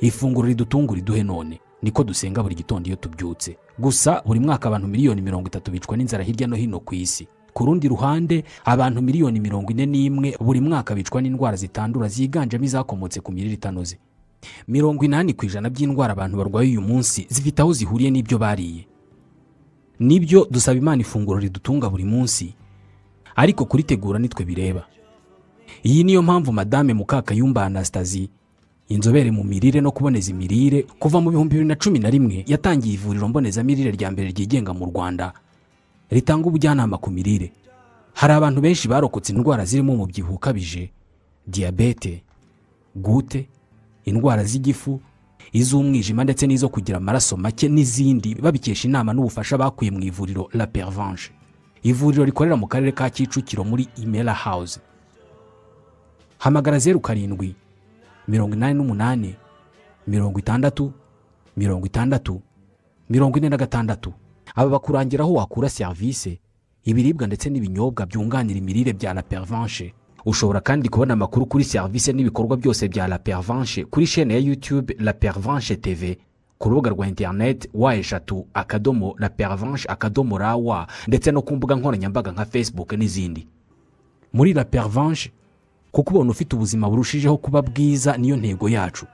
Ifunguro ridutunga uriduhe none, niko dusenga buri gitondo iyo tubyutse. Gusa buri mwaka abantu miliyoni 30 bicwa n'inzara hirya no hino ku isi. Ku rundi ruhande, abantu miliyoni 41 buri mwaka bicwa n'indwara zitandura, ziganjemo izakomotse ku mirire itanoze. 80% by'indwara abantu barwaye uyu munsi zifite aho zihuriye n'ibyo bariye. Nibyo, dusaba Imana ifunguro ridutunga buri munsi, ariko kuritegura nitwe bireba. Iyi niyo mpamvu Madame Mukakayumba Anastasie, inzobere mu mirire no kuboneza imirire, kuva mu 2011 yatangiye ivuriro mbonezamirire rya mbere ryigenga mu Rwanda ritanga ubujyanama ku mirire. Hari abantu benshi barokotse indwara zirimo umubyibuho ukabije, diyabete, goutte, indwara z'igifu, iz'umwijima ndetse n'izo kugira amaraso make n'izindi, babikesha inama n'ubufasha bakuye mu ivuriro La Pervenche, ivuriro rikorera mu Karere ka Kicukiro muri Imera House. Hamagara 0788 60 60 46. Aba bakurangira aho wakura serivisi, ibiribwa ndetse n'ibinyobwa byunganira imirire bya La Pervenche. Ushobora kandi kubona amakuru kuri serivisi n'ibikorwa byose bya La Pervenche kuri shene ya YouTube La Pervenche TV, ku rubuga rwa interineti www.lapervenche.rw, ndetse no ku mbuga nkoranyambaga nka Facebook n'izindi. Muri La Pervenche, kuko ubona ufite ubuzima burushijeho kuba bwiza niyo ntego yacu.